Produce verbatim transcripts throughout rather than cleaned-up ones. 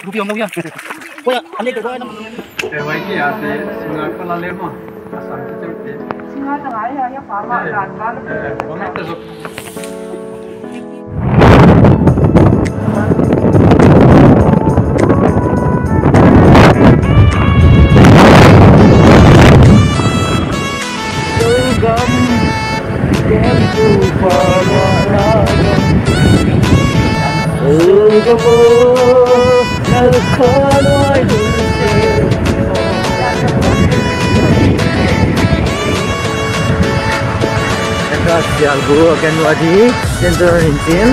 Rupi om lo ya. Ko ya, ane ko ya na. Eh, wai ke ya te, singa ko la le mo. Asam ke te. Singa ta ngai ya, ya pa ma la la. Eh, ko ma te so. Sial gu kan wadi, central in tin.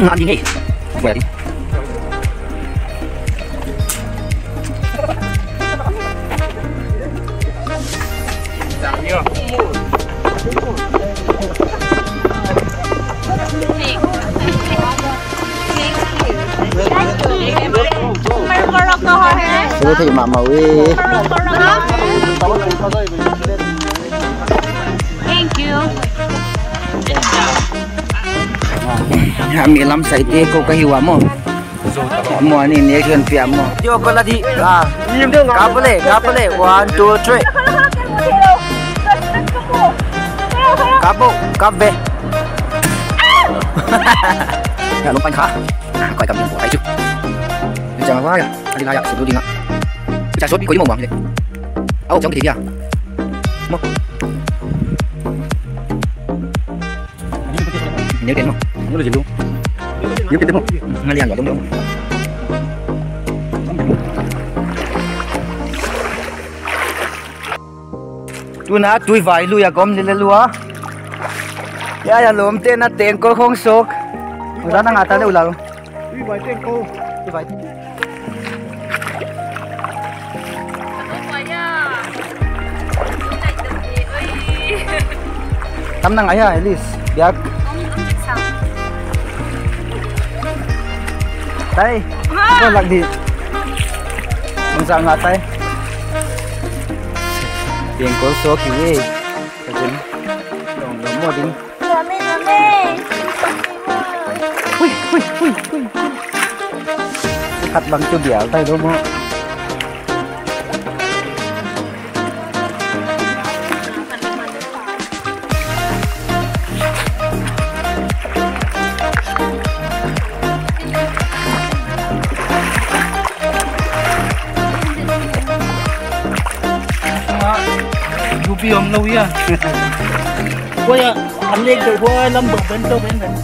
Ngan ding eh. Buat ding. Suruh thei mahmah uh. Thank you. Hami lam sai te ko ka hi ua maw. Maw ni ne kian pia maw. Yo ko la di. Ah. Kap le, kap le. One, two, three. Kap bo, kap ve. Ya, lom pan kha. Koi kam ni ko ai chu. Chang wa ya. Adi la ya, si du ding a. Cha sot bi ko di mo bang le. Au, chang ki dia. Mo. Neu ten mo. Neu ten mo. Neu ten mo. Ngal yang dong dong. Tuna tui vai lui a gom lele lua. Ya ya lom te na tengkol khong sok. Za na nga ta le ulal. Tui vai tengkol. Tui vai. Tam nang aya, Elis. Biak. Tai. Ha. Ko lak di. Mung sa nga tai. Tengkol sok ki we. Kajin. Dong dong mo ding. Mami, mami. Hui, hui, hui, hui. Khat bang chu bial tai dong mo. Dupi om lou hia. Huai a, an lek deuh huai lam deuh ben deuh ben ben.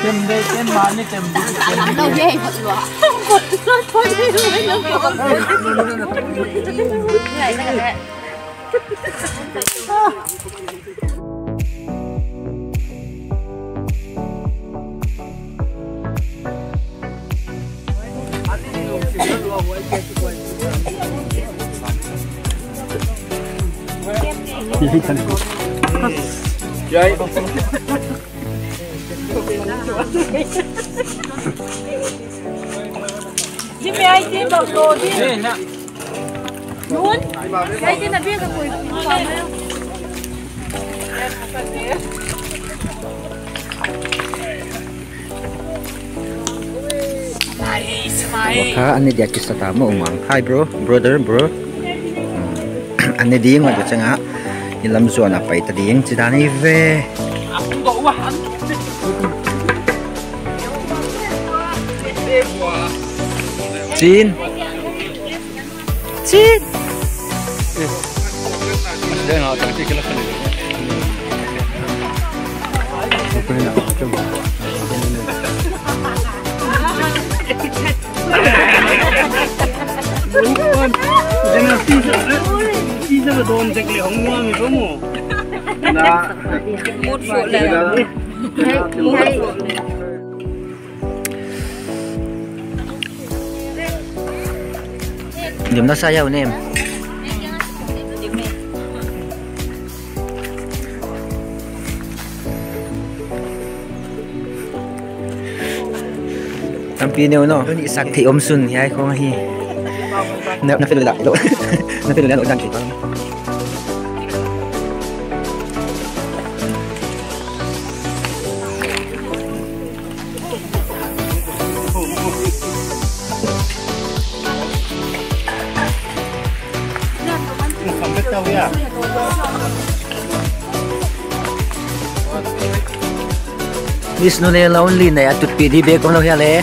Tem deuh, tem mah ni tem. Jimmy, ai ti bang lo di. Nun, ai ti na bia ka koi. Kha ani dia kisa ta mo mang. Hi bro, brother, bro. Ani ding wa changa. I lam zuan a pai ta ding chi dan i ve. Chin. Chin. Dim na sa yau nem. Tampi neu no. Ni sak thei om sun hiai khong hi. Na, na feel la lo. Na feel la lo dan ki pa. Miss Nulel only na ya tut pi di be kom lo ya le.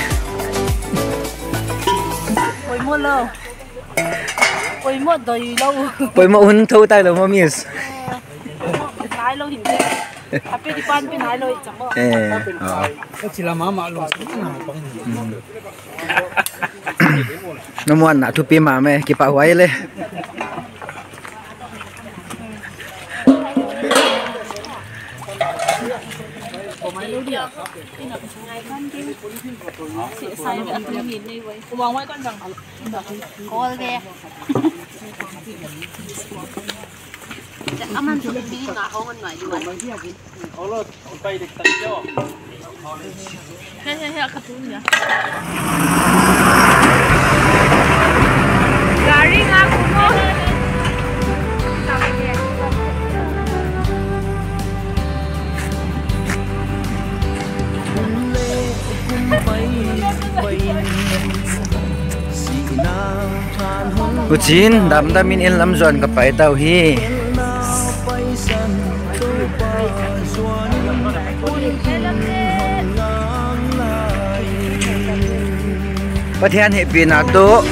Poimoh lou. Poimoh doi lou. Poimoh hun thou tai lou mo miss. Nai lou hin. Ape di pan pe nai lou i chang mo. Eh. Ah. Ka chila mama lou. Na muan na thupi mama e, kipahhuai le. Kol ve. Aman tu ni nga hong an ngai di wan. He, he, he, a ka tu nia. Gari nga kumo. Huchiin damdamin inn lam zuan ka pai ta uhi. Pathian hehpihna toh.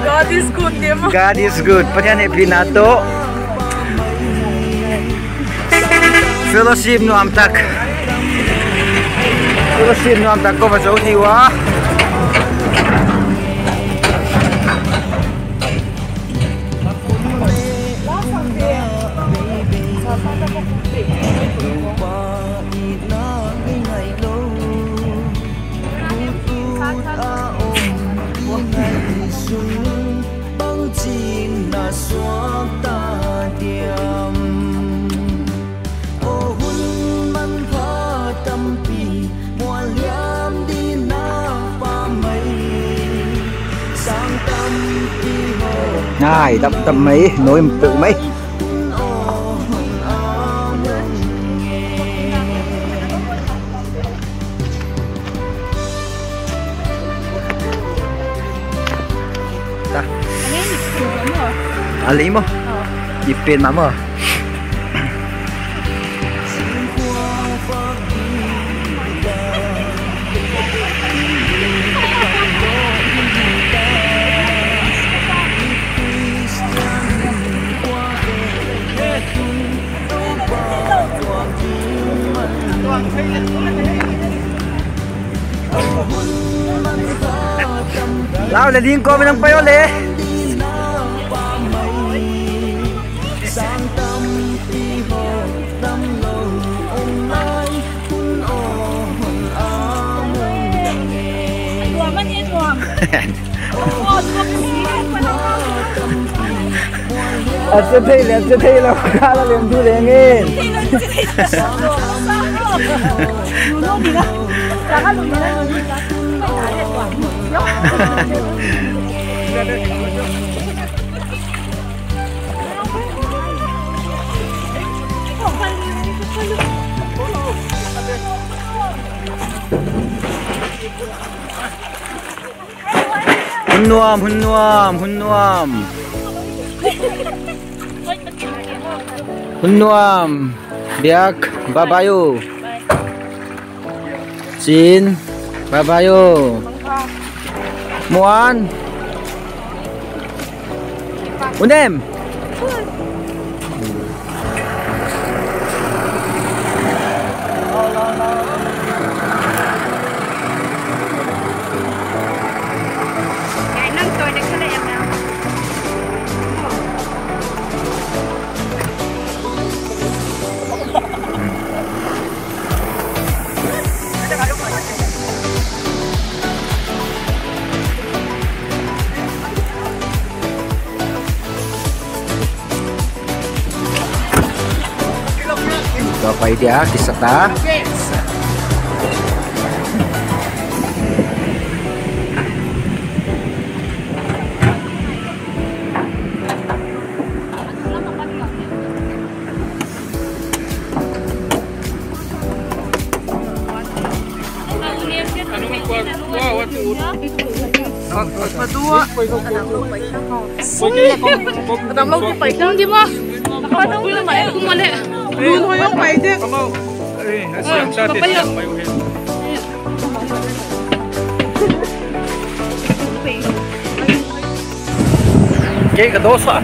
God is good, dem. God is good. Pathian hehpihna toh. Fellowship nuam tak. Fellowship nuam tak ko va zo thei ua. Bangchi'n na suak ta diam. Aw hun manpha tampi, mual liam ding na pa mai. Sang tampi ho. Ai, dap tam mai, noi peuh mai. Aw hun a mun nge. A lei maw. I pen mah maw. Lau le ding ko nang payo le. A che thei le, a che thei lou, ka la lem du leng in. Hun nuam, hun nuam, hun nuam. Hun nuam. Biak, bye bye o. Chin, bye bye o. Muan. Unem. Tua pai dia, kisa ta. Kei ka dosa.